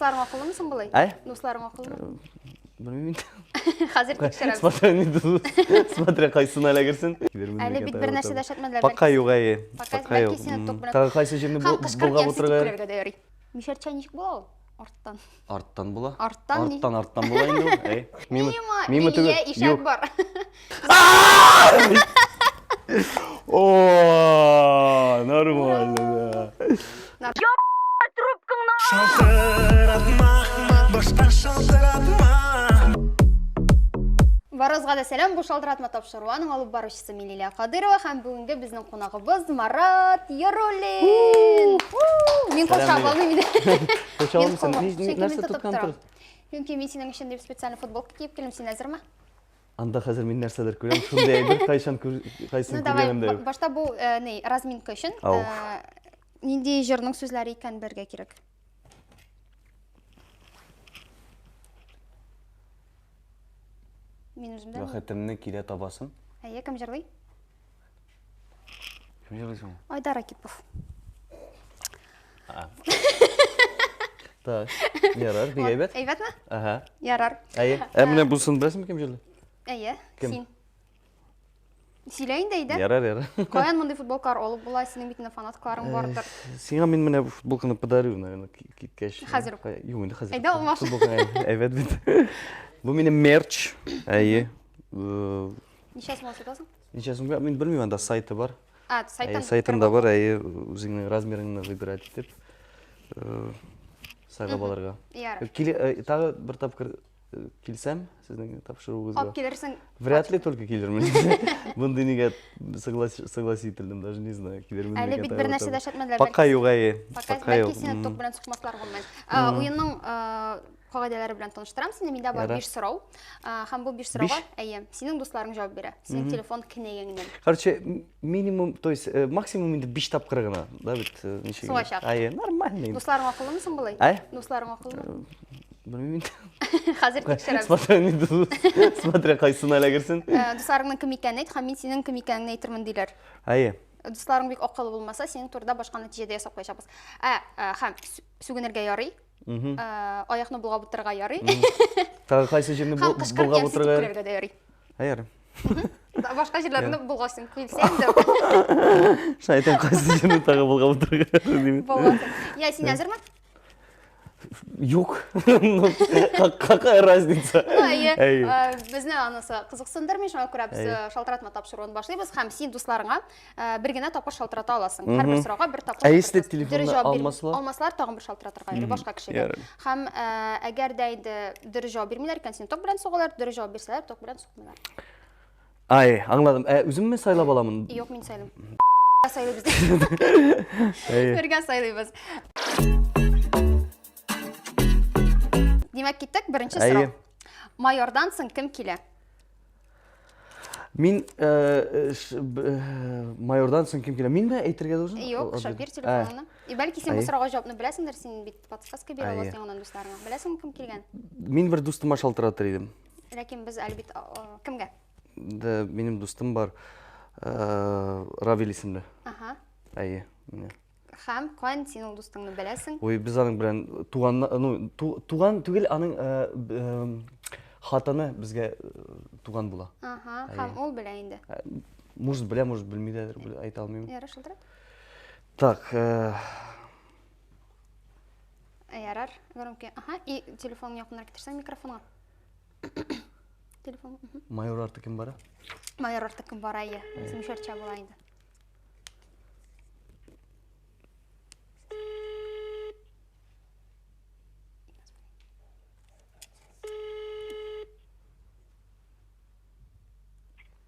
Дусларың акыллымы соң болай? Ә? Дусларың акыллымы? Белмим инде. Хәзер тикшерәбез. Смотря не дус. Смотря кайсына эләгерсең. Әле бит бер нәрсә дә эшләтмәделәр. Пока юк әйе. Пока бәлки сине ток белән. Тагы кайсы җирне Һәм кычкырып болгап ямьсез дип утырырга? көләргә дә ярый. Мишәрчә ничек була ул? Арттан. Арттан була. Арттан ни? Арттан арттан була инде ул. Әй. Мимо Мимо, мимо түгел. Лилия ишәк Юк. бар. О, нормально, да. Шалтыратма, башка шалтыратма. Барыгызга да сәлам, бу Шалтыратма тапшыруы, аның алып баручысы мин Лилия Кадырова һәм бүгенге безнең кунагыбыз Марат Яруллин. Мин кул Сәлам, чаба алмыйм инде. Кул чаба Мин алмыйсың? кул- Ни- ни- Чөнки мин нәрсә тотып тоткан торам. тор? Чөнки мин синең өчен дип специально футболка киеп килдем, син әзерме? Анда хәзер мин нәрсәләр күрәм, шундый әйбер кайчан күр, кайсын Ну давай, күргәнем дә юк. башта бу э, ни, разминка өчен Ау. э, нинди җырның сүзләре икәнен белергә кирәк. Мин үзем дә. Бәхетемне килә табасым. Әйе, кем җырлый? Кем җырлый соң? Айдар Акипов. Так, ярар, бик әйбәт. Әйбәтме? Ага. Ярар. Әйе. Ә менә бусын беләсеңме кем җырлый? Әйе, Кем? син. Сөйлә инде, әйдә. Ярар, ярар. Каян мондый футболкалар алып була? Синең бит инде фанаткаларың бардыр. Сиңа мин менә бу футболканы подарю, наверное, киткәч. Хәзер үк. Юк, инде хәзер. Әйдә, алмаш. Футболка әйбәт бит. Бу минем мерч. Әйе. Ничә сумга сатасың? Ничә сумга? Мин белмим, анда сайты бар. А, сайттан. Әйе, сайтында бар, әйе, үзеңнең размерыңны выбирать итеп, сайлап алырга. Ярар. Киле, тагы бер тапкыр килсәм, сезнең тапшыруыгызга. Алып килерсең. Вряд ли только килермен. Мондый нигә согласительным, даже не знаю, килермен. Әле бит бер нәрсә дә эшләтмәделәр. Пока юк, әйе. Пока бәлки сине ток белән сукмаслар гомумән. Уенның кагыйдәләре белән таныштырам сине. Миндә бар 5 сорау. Һәм бу 5 сорауга, әйе, синең дусларың җавап бирә. Синең телефон кенәгәңнән. Короче, минимум, то есть э, максимум инде 5 тапкыр гына, да бит, э, ничек. Сугачак. Әйе, нормально. Дусларың акыллымы соң болай? Ә? Дусларың акыллымы? Белмим инде. Хәзер тикшерәбез. Смотря не дус, смотря кайсына эләгерсең. Э, Дусларыңның кем икәнен әйт, һәм мин синең кем икәнеңне әйтермен диләр. Әйе. Дусларың бик акыллы булмаса, синең турыда башка нәтиҗә дә ясап куячакбыз. Ә, э, һәм сүгенергә ярый. Э, аякны болгап утырырга ярый. Тагы кайсы җирне Һәм кычкырып болгап ямьсез итеп утырырга? көләргә дә ярый. Әйе. Башка җирләрне болгасың, көлсәң дә. Шайтан кайсы җирне тагы болгап утырырга дим. Болгасың. Я, син әзерме? Юк. Ну, какая разница? Ну, әйе. Э, безне анысы кызыксындырмый, шуңа күрә без э, шалтыратма тапшыруын башлыйбыз һәм син дусларыңа э, бер генә тапкыр шалтырата аласың. Һәрбер сорауга бер тапкыр. Ә если телефонны алмаслар? Алмаслар, тагын бер шалтыратырга йөри башка кешегә. Һәм әгәр дә инде дөрес җавап бирмиләр икән, сине ток белән сугалар, дөрес җавап бирсәләр, ток белән сукмыйлар. Ай, аңладым. Ә үземме сайлап аламын? Юк, мин сайлыйм. Сайлыйбыз. Бергә сайлыйбыз. Димәк, киттек. Беренче сорау. Майордан соң кем килә? Мин э, э, майордан соң кем килә? Минме әйтергә должен? Юк, бир телефоныңны. И бәлки син бу сорауга җавапны беләсеңдер, син бит подсказка бирә аласың яңадан дусларыңа. Беләсеңме кем килгән? Мин бер дустыма шалтыратыр идем. Ләкин без әле бит кемгә? Да, минем дустым бар. Э, Равил исемле. Ага. Әйе, менә. Һәм каян син ул дустыңны беләсең? Ой, без аның белән туган, ну, туган түгел, аның э, хатыны безгә э, туган була. Ага, һәм ул белә инде. Может, белә, может, белми дә, әйтә алмыйм. Ярар, шылтырат. Так, Ярар, громкий. Ага, и телефонны якынрак китерсәң микрофонга. Телефон. Майор арты кем бара? Майор арты кем бара, иә. Мишәрчә була инде.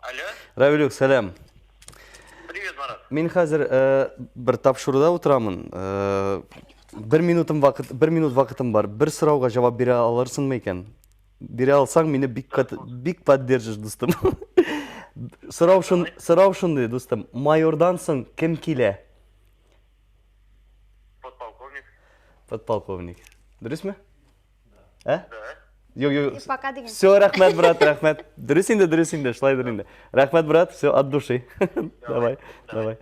Алло. Равилюк, сәлам. Привет, Марат. Мин хәзер э, бер тапшыруда утырамын. Э, бер минутым вакыт, бер минут вакытым бар. Бер сорауга җавап бирә алырсыңмы икән? Бирә алсаң, мине бик кат, бик поддержишь, дустым. Сорау шун, сорау шундый, дустым. Майордан соң кем килә? Подполковник. Подполковник. Дөресме? Ә? Да. Юк, юк. Пока дигән. Все, рәхмәт, брат, рәхмәт. Дөрес инде, дөрес инде, шулайдыр инде. Рәхмәт, брат, все, от души. Давай, давай.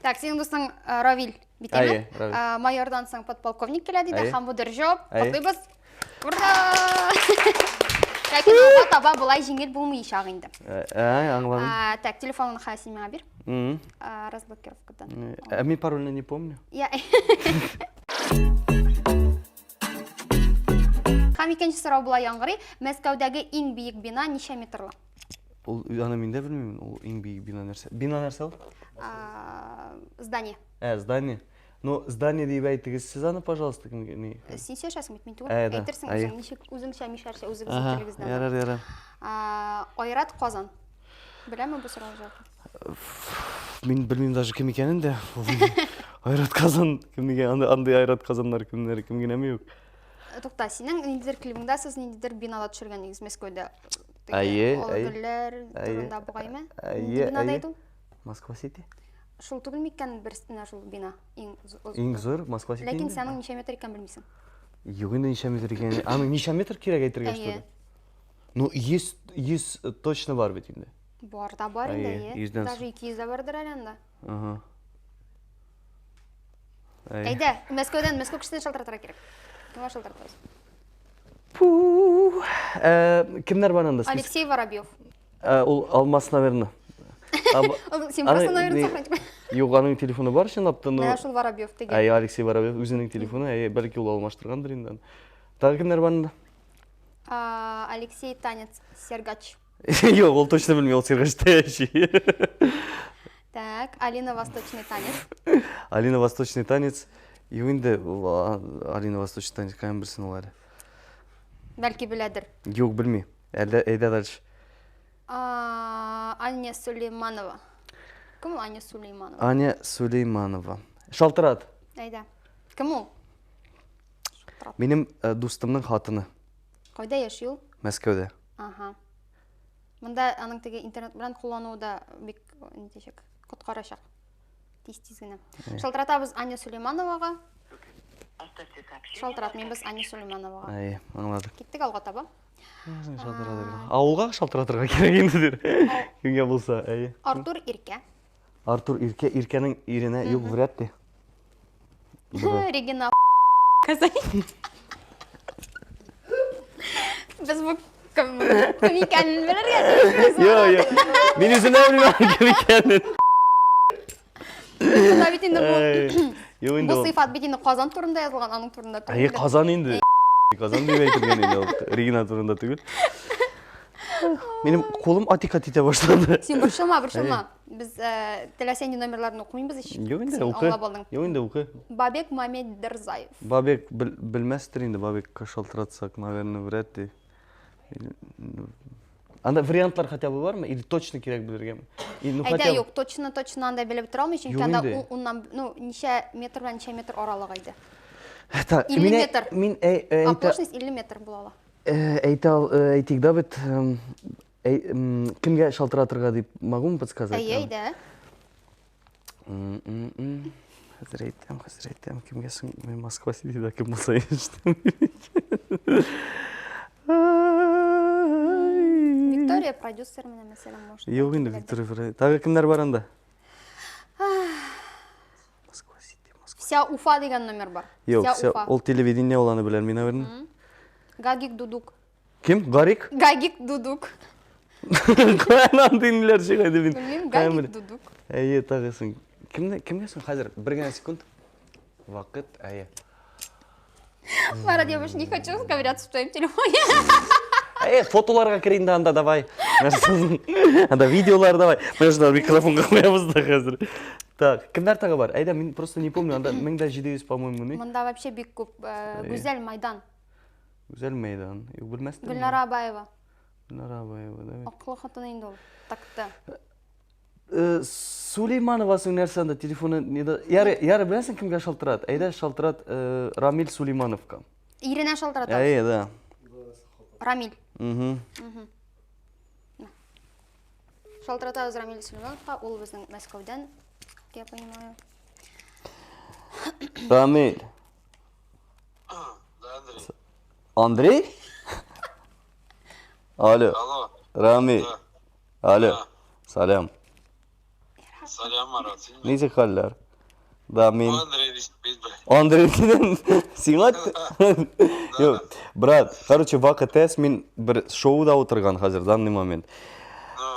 Так, синең дустың э, Равил. Бит әйе, майордан соң подполковник килә диде һәм бу дөрес җавап. Котлыйбыз. Ура! Ләкин алга таба болай җиңел булмыйчак инде. Ә, аңладым. Так, телефоныңны хәзер син миңа бир. Разблокировкадан. Ә мин парольне не помню. Я. Һәм икенче сорау болай яңгырый. Мәскәүдәге иң биек бина ничә метрлы? Ул аны мин дә белмим, ул иң биек бина нәрсә. Бина нәрсә ул? Здание. Ә, здание. Ну, здание дип әйтегез сез аны, пожалуйста, кемгә ни? Э, син сөйләшәсең бит, мин түгел. Ә, да. Әйтерсең үзең, ничек үзеңчә мишәрчә үзегезнең телегездән. Ярар, ярар. Айрат Казан. Беләме бу сорауга җавапны? Мин белмим даже кем икәнен дә. Айрат Казан кем икән? Андый Айрат Казаннар кемнәр, кем генәме юк. Э, тукта, синең ниндидер клибыңда сез ниндидер бинада төшергән идегез Мәскәүдә. Әйе, әйе. Гөлләр турында бугаймы? Әйе, бинада иде ул? Москва Сити. Шул түгел микән бер менә шул бина иң зур? Иң зур Москва Сити. Ләкин син аның ничә метр икәнен белмисең. Юк инде ничә метр икәнен. Аның ничә метр кирәк әйтергә что ли? Ну, 100 100 точно бар бит инде. Бар да бар инде, әйе. Даже 200 дә бардыр әле анда. Ага. Әйдә, Мәскәүдән, Мәскәү кешесенә шалтыратырга кирәк. Кемгә шалтыратабыз? Пу. Э, кемнәр бар анда? Алексей Воробьев. Э, ул Алмас, наверное. Син просто номерын сохранить. Юк, аның телефоны бар чынлап та, но. Менә шул Воробьев теге. Әй, Алексей Воробьев үзенең телефоны, әй, бәлки ул алмаштыргандыр инде. Тагы кемнәр бар анда? Алексей Танец, Сергач. Юк, ул точно белми, ул Сергачта яши. Так, Алина Восточный танец. Алина Восточный танец. Юк инде, Алина Восточный танец каян белсен ул әле. Бәлки беләдер. Юк, белми. Әлдә, әйдә дальше. Аня Сулейманова. Кем ул Аня Сулейманова? Аня Сулейманова. Шалтырат. Әйдә. Кем ул? Шалтырат. Минем э, дустымның хатыны. Кайда яши ул? Мәскәүдә. Ага. Монда аның теге интернет белән куллануы да бик нитәчәк, коткарачак. Тиз-тиз генә. Шалтыратабыз Аня Сулеймановага. Шалтыратмыйбыз Аня Сулеймановага. Әй, аңладык. Киттек алга таба. Шалтыратырга. Авылга шалтыратырга кирәк инде дир. Кемгә булса, әйе. Артур Иркә. Артур Иркә, Иркәнең иренә юк, вряд ли. Регина Казань. Без бу кем кем икәнен белергә тиешбез. Юк, юк. Мин үзем дә белмим кем икәнен. Монда бит инде бу Юк инде. Бу сыйфат бит инде Казан турында язылган, аның турында түгел. Әйе, Казан инде. Казан дип әйтелгән инде ул. Регина турында түгел. Минем кулым атика титә башлады. Син борчылма, борчылма. Без э, теләсә нинди номерларны укымыйбыз ич. Юк инде, Син укы. аңлап алдың. Юк инде, укы. Бабек Мамеддерзаев. Бабек бел, белмәстер инде, Бабекка шалтыратсак, наверное, вряд ли. Анда вариантлар хотя бы бармы? Или точно кирәк белергәме? И, ну, Әйдә, юк, точно, точно анда белеп тора алмый, чөнки анда уннан, ну, ничә метр белән ничә метр аралыгы иде. Так, 50 метр. Мин әйтә... Оплошность 50 метр була ала. Әйтә, әйтик да бит, Кемгә шалтыратырга дип могу подсказать? Әйе, әйдә. Хәзер әйтәм, хәзер әйтәм, кемгә соң мин Москва Ситида кем булса ишетәм. Виктория продюсер менә мәсәлән, может. Юк инде Виктория продюсер. Тагы кемнәр бар анда? Москва Сити, Москва. Вся Уфа дигән номер бар. Юк, вся Уфа. Ул телевидение ул аны беләм мин, наверное. Гагик Дудук. Кем? Гарик? Гагик Дудук. Каян андый ниләр чыга инде мин? Белмим, Гагик Дудук. Әйе, тагы соң. Кемне, кемгә соң хәзер? Бер генә секунд. Вакыт, әйе. Марат, я больше не хочу ковыряться в твоем телефоне. Әй, фотоларга кер инде анда, давай. Анда видеолар давай. Менә шунда микрофонга куябыз да хәзер. Так, кемнәр тагы бар? Әйдә, мин просто не помню, анда 1700, по-моему, не? Монда вообще бик күп. Э, Гүзәл Майдан. Гүзәл мәйдан. Юк, белмәстем. Гөлнара Абаева. Гөлнара Абаева, да. Акыллы хатын инде ул. Такты. Э, Сулейманова соң нәрсә анда телефоны не да. Яры, яры беләсең кемгә шалтырат? Әйдә шалтырат э, Рамил Сулеймановка. Иренә шалтырат. Әйе, да. Рамил. Угу. Шалтыратабыз Рамил Сулеймановка, ул безнең Мәскәүдән, я понимаю. Рамил. Да, Андрей. Андрей? Алло. Алло. Рами. Да. Алло. Да. Салям. Салям, Марат. Син Ничек хәлләр? Да, мин. Андрей бит, Андрей дидем. Сиңа Юк, брат, короче, вакыт әз, мин бер шоуда утырган хәзер, данный момент.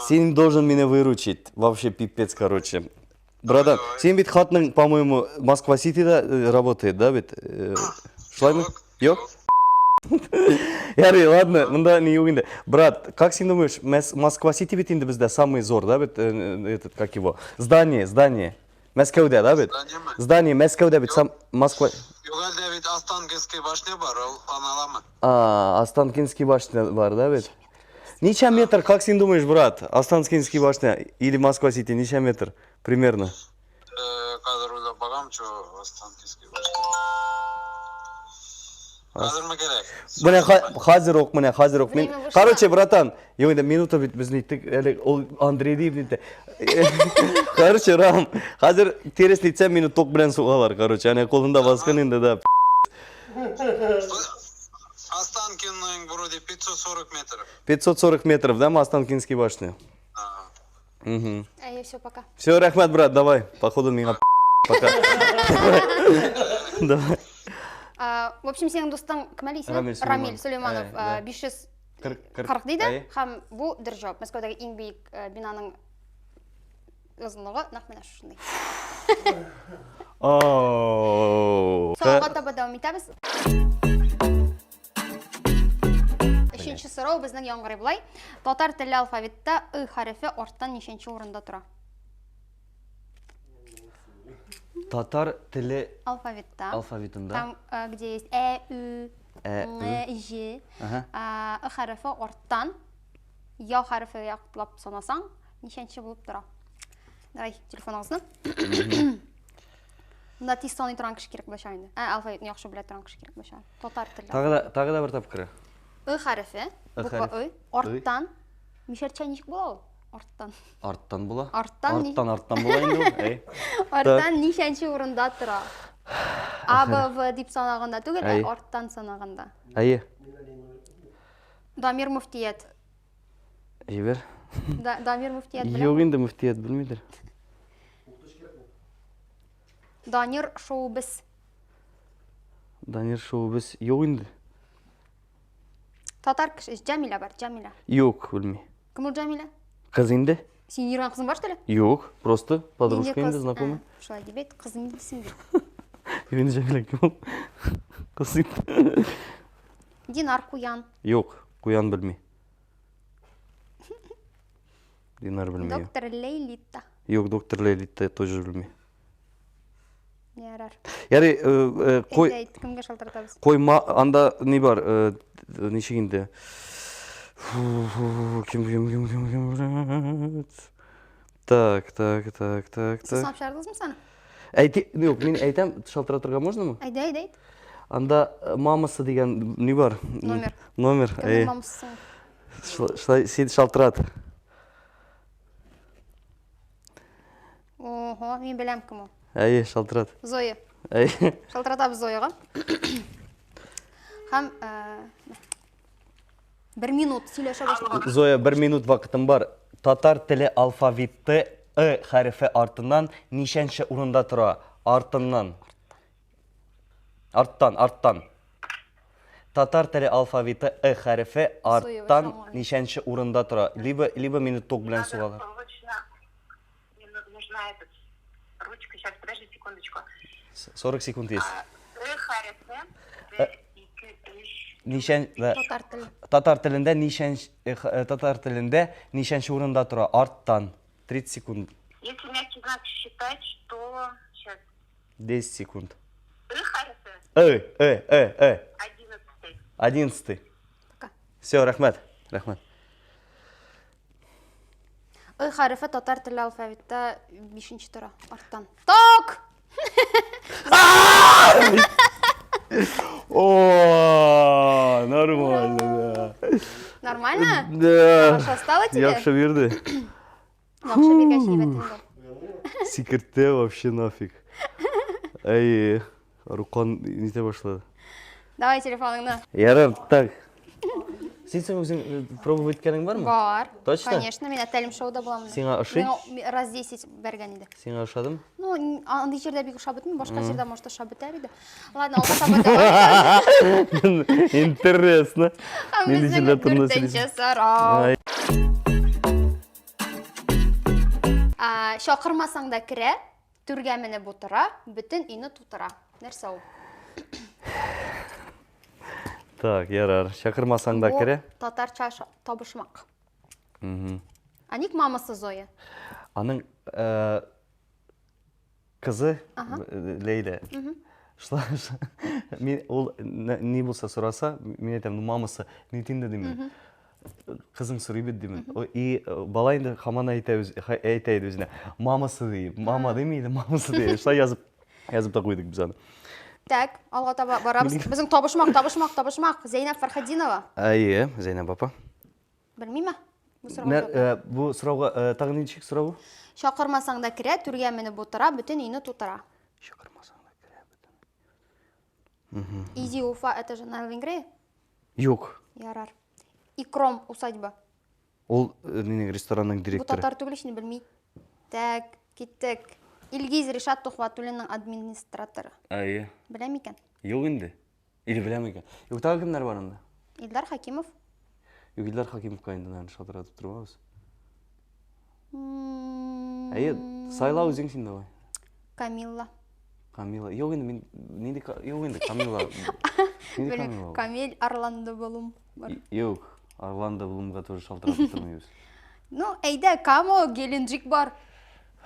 Син должен меня выручить. Вообще пипец, короче. Братан, син бит хатның, по-моему, Москва Ситида э, работает, да бит? Э, шулаймы? Юк? Ярый, ладно, монда ни юк инде. Брат, как син думаешь, Москва Сити бит инде бездә самый зор, да бит, э, этот, как его? Здание, здание. Мәскәүдә, да бит? Зданиеме? Здание Мәскәүдә бит, сам Москва. Юк, әлдә бит Останкинский башня бар, ул аналамы? А, Останкинский башня бар, да бит? Ничә метр, как син думаешь, брат? Останкинский башня или Москва Сити ничә метр примерно? Э, хәзер уйлап багам, чо Останкинский башня. Хәзерме кирәк? Менә хәзер ук, менә хәзер ук. Мин, короче, братан, юк инде минута бит без ниттек, әле ул Андрей дип нитте. Короче, Рам, хәзер терес нитсәм, мине ток белән сугалар, короче. Әнә кулында баскан инде, да. Останкиның вроде 540 метров. 540 метров, да, Останкинский башня? Угу. Әйе, все, пока. Все, рәхмәт, брат, давай. Походу миңа пока. Давай. В общем, синең дустың кем әле исеме? Рамиль Сулейманов. 540 диде һәм бу дөрес җавап. Мәскәүдәге иң биек э, бинаның озынлыгы нәкъ менә шушындый. Соңга таба дәвам итәбез. Өченче сорау безнең яңгырый болай. Татар теле алфавитта ы хәрефе арттан ничәнче урында тора? Татар теле алфавитта. Алфавитында. Там, э, где есть э, ü, э, ң, ж. Ы хәрефе арттан я хәрефе яклап санасаң, ничәнче булып тора? Давай, телефоныгызны. Монда тиз саный торган кеше кирәк булачак инде. Ә, алфавитны яхшы белә торган кеше кирәк булачак. Татар теле. Тагы да, тагы да бер тапкыр. Ы хәрефе, буква Ы, арттан. Мишәрчә ничек була ул? Арттан. Арттан була. Арттан. Арттан, арттан була инде ул. Әй. Арттан ничәнче урында тора? А, Б, В дип санаганда түгел, ә арттан санаганда. Әйе. Дамир Муфтият. Җибәр. Да, Дамир Муфтият белә. Юк инде Муфтият белмидер. Данир Шоубес. Данир Шоубес юк инде. Татар кеше, Джамиля бар, Джамиля. Юк, белми. Кем ул Джамиля? Кыз инде. Син йөргән кызың бар что ли? Юк, просто подружка инде, знакомый. Шулай дип әйт, кыз инде дисең бит. Инде Джамиля кем ул? Кыз инде. Динар Куян. Юк, Куян белми. Динар белми. Доктор Лейлита. Юк, доктор Лейлита тоже белми. Ярар. Ярый, э, э, кой Әйт, кемгә шалтыратабыз? Койма анда ни бар, э, ничек инде? Кем кем кем кем кем Так, так, так, так, так. Сез чыгардыгызмы саны? Әйти, юк, мин әйтәм, шалтыратырга можнымы? Әйдә, әйдә, әйт. Анда э, мамасы дигән ни бар? Номер. Номер. Кемнең мамасы? Шулай син шалтырат. Ого, мин беләм кем ул. Әйе, шалтырат. Зоя. Әйе. Шалтыратабыз Зояга. Һәм э, Бер минут сөйләшә башладык. Зоя, бер минут вакытым бар. Татар теле алфавиты Ы хәрефе артыннан ничәнче урында тора? Артыннан. Арттан, арттан. Татар теле алфавиты Ы хәрефе арттан ничәнче урында тора? Либо, либо мине ток белән сугалар. Мне нужна этот ручка. Сейчас, подожди секундочку. 40 секунд есть. Ы хәрефе, бер, ике, өч. Ничән, да. Татар теле. Татар телендә ничән, э, э, татар телендә ничәнче урында тора? Арттан. 30 секунд. Если мягкий знак считать, что... Сейчас. 10 секунд. Ы хәрефе? Ы, ы, ы, ы. Одиннадцатый. Одиннадцатый. Пока. Все, рәхмәт. Рәхмәт. Ы хәрефе татар теле алфавитта бишенче тора, арттан. Ток! О, нормально, да. Нормально? Да. Хорошо стало тебе? Яхшы бирде. Яхшы биргәч әйбәт инде. Сикертте вообще нафиг. Әй, Рукан нитә башлады. Давай телефоныңны. Ярар, так. Син соң үзең э, пробовать иткәнең бармы? Бар. Точно? Конечно, мин Әтәлем шоуда булам. Сиңа ошый? Миңа раз 10 бәргән иде. Сиңа ошадымы? Ну, андый җирдә бик ошап бетми, башка җирдә может ошап бетәр иде. Ладно, алга таба дәвам итәбез. Интересно. Һәм Нинди безнең җирдә турында дүртенче сөйлисең? сорау. Ай. А, Чакырмасаң да керә, түргә менеп утыра, бөтен өйне тутыра. Нәрсә ул? Так, ярар. Чакырмасаң да Бу керә. Татарча табышмак. А ник мамасы Зоя? Аның э, кызы э, Ләйлә. Шулай мин ул ни булса сораса, мин әйтәм, ну мамасы, ни инде дим. Кызың сорый бит димен. И э, бала инде һаман әйтә үз әйтә иде үзенә. Мамасы ди, мама дими иде, мамасы ди. Шулай язып язып та куйдык без аны. Так, алга таба барабыз. Безнең табышмак, табышмак, табышмак. Зәйнәб Фәрхетдинова. Әйе, Зәйнәб апа. Белмиме? Бу сорауга җавап. Э, бу сорауга э, тагын ничек сорау бу? Чакырмасаң да керә, түргә менеп утыра, бөтен өйне тутыра. Чакырмасаң да керә бөтен. Изи Уфа, это же на Элвин Юк. Ярар. Икром усадьба. Ул э, нинең ресторанның Бу директоры. татар түгел ич, белми. Так, киттек. Илгиз Ришат Тухватуллинның администраторы. Әйе. Белә микән? Юк инде. Или белә микән? Юк, тагы кемнәр бар анда? Илдар Хакимов. Юк, Илдар Хакимовка инде, наверное, шалтыратып тормабыз. Әйе, сайла үзең син давай. Камилла. Камила. Юк инде мин нинди юк инде Камила. Нинди Камила? Камиль Орландо Блум. Юк, Орландо Блумга тоже шалтыратып тормыйбыз. Ну, әйдә, Камо Геленджик бар.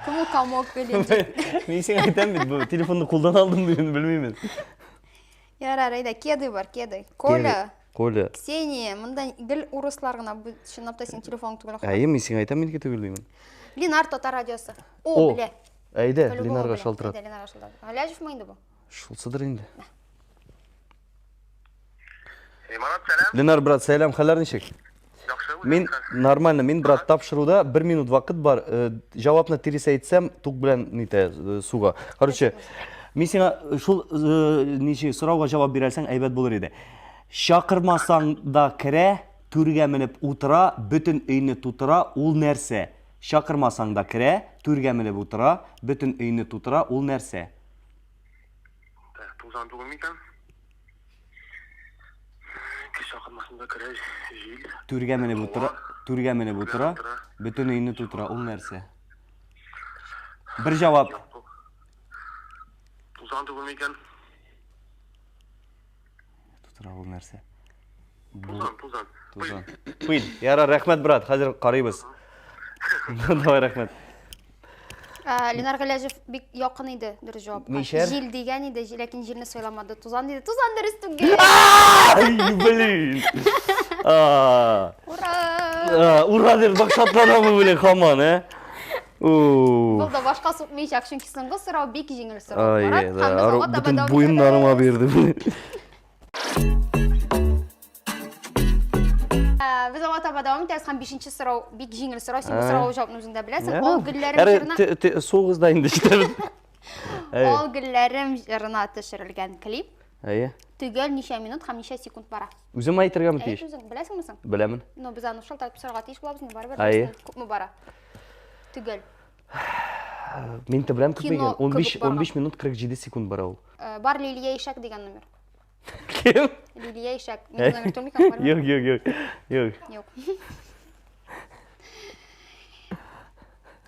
Кем ул Камо Геленджик? Мин сиңа әйтәм бит, бу телефонны кулдан алдым диген белмим. Ярар, әйдә, кеды бар, кеды. Коля. Коля. Ксения, монда гел урыслар гына, бу чынлап та синең телефоның түгел. Әйе, мин сиңа әйтәм, минеке түгел димен. Ленар Татар радиосы. О, белә. Әйдә, Ленарга шалтырат. Әйдә, Ленарга шалтырат. Галәҗевме инде бу? Шулсыдыр инде. Марат, сәлам. Ленар, брат, сәлам, хәлләр ничек? Яхшы, Мин нормально, мин брат тапшыруда бер минут вакыт бар. Э, җавапны тирес әйтсәм, тук белән нитә э, суга. Короче, мин сиңа э, шул ничек сорауга җавап бирәсәң әйбәт булыр иде. Чакырмасаң да керә, түргә менеп утыра, бөтен өйне тутыра, ул нәрсә? Чакырмасаң да керә, түргә менеп утыра, бөтен өйне тутыра, ул нәрсә? Так, тузан түгел микән? Кеше чакырмасаң да керә, җил. Түргә менеп утыра, түргә менеп утыра, бөтен өйне тутыра, ул нәрсә? Бер җавап. Тузан түгел микән? Тутыра ул нәрсә? Тузан, тузан. Тузан. Пыль. Ярар, рәхмәт, брат. Хәзер карыйбыз. Давай, рәхмәт. Ә, Ленар Галәҗев бик якын иде дөрес җавапка. Мишәр? Җил дигән иде, ләкин җилне сайламады. Тузан диде. Тузан дөрес түгел. Ай, блин. А, Ура! а, Ура дип бак шатланамы, блин, хаман, ә? У. Булды, башка сукмыйчак, чөнки соңгы сорау бик җиңел сорау. Ай, Марат, да, һәм без ару- алга таба бөтен дәвам буыннарыма итәбез. бирде. блин. Ә, Без алга таба дәвам итәбез һәм бишенче сорау бик җиңел сорау. Син бу Ә. сорауга җавапны үзең дә беләсең. Ә, Ал гөлләрем Әре, җырына те- те- Суыгыз да инде җитәбез. Әйе. Ал гөлләрем җырына төшерелгән клип Әйе. төгәл ничә минут һәм ничә секунд бара? Үзем әйтергәме Әйт тиеш? үзең, беләсеңме соң? Беләмен. Ну, без аны шалтыратып сорарга тиеш булабыз инде, барыбер. Әйе. беләсең, Күпме бара? Төгәл. Мин дә беләм күпме Кино икән. 15 кебек барган. 15 минут 47 секунд бара ул. Э, Бар Лилия Ишәк дигән номер. Кем? Лилия Ишәк. Минем номер түгел микән? Барыбер. Юк, юк, юк. Юк. Юк.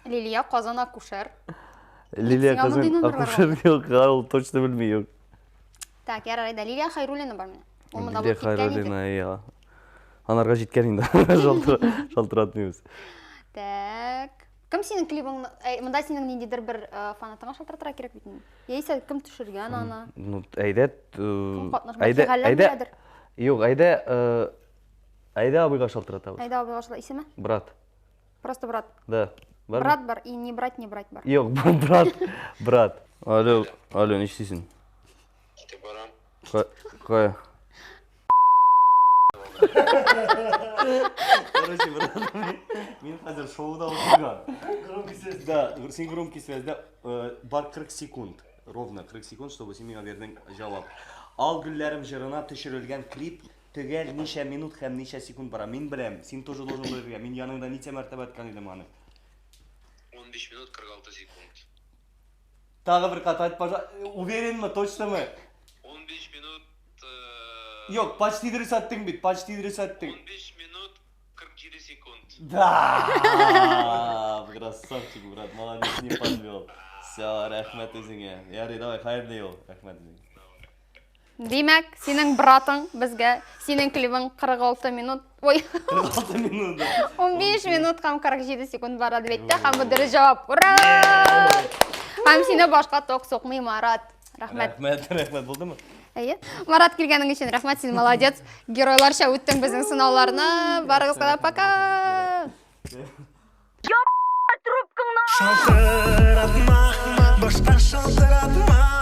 Лилия Казан акушер. Лилия Сиңа мондый Казан номерлар акушер юк, ул точно белми юк. Так, ярар, әйдә. Лилия Хайруллина бар менә. Ул монда Лилия булып киткән иде. Хайруллина, иә. Анарга җиткән инде. Шалтыратмыйбыз. Так. Кем синең клибыңны, әй, монда синең ниндидер бер э, фанатыңа шалтыратырга кирәк бит инде. Яисә кем төшергән аны? Ну, әйдә, Кем катнашмакчы? әйдә, Галләм әйдә. беләдер. Юк, әйдә, э, әйдә абыйга шалтыратабыз. Әйдә абыйга шалтыра. Исеме? Брат. Просто брат. Да. Бармы? Брат бар, и не брать, не брать бар. Юк, брат, брат. Алло, алло, нишлисең? Китеп барам. Кая? Короче, брат, мин хәзер шоуда утырган. Громкий связь, да, син громкий связьдә э, бар 40 секунд, ровно 40 секунд, чтобы син миңа бирдең җавап. Ал гөлләрем җырына төшерелгән клип. Төгәл ничә минут һәм ничә секунд бара? Мин беләм, син тоже должен белергә. Мин яныңда ничә мәртәбә әйткән идем аны. 15 минут 46 секунд. Тагы бер кат айт, пожалуйста. Уверенмы, точномы? 15 минут... Э, Юк, почти дөрес әйттең бит, почти дөрес әйттең. 15 минут 47 секунд. Да! Красавчик, брат, молодец, не подвел. Все, рәхмәт үзеңә. Ярый, давай, хәерле юл. Рәхмәт үзеңә. Димәк, синең братың безгә синең клибың 46 минут, ой, 46 минут. 15 минут һәм 47 секунд бар дип әйтте һәм бу дөрес җавап. Ура! Һәм сине башка ток сукмый, Марат. Рәхмәт. Рәхмәт, рәхмәт булдымы? Әйе. Марат килгәнең өчен рәхмәт, син молодец. Геройларча үттең безнең сынауларны. Барыгызга да пока. Шалтыратма, башка шалтыратма.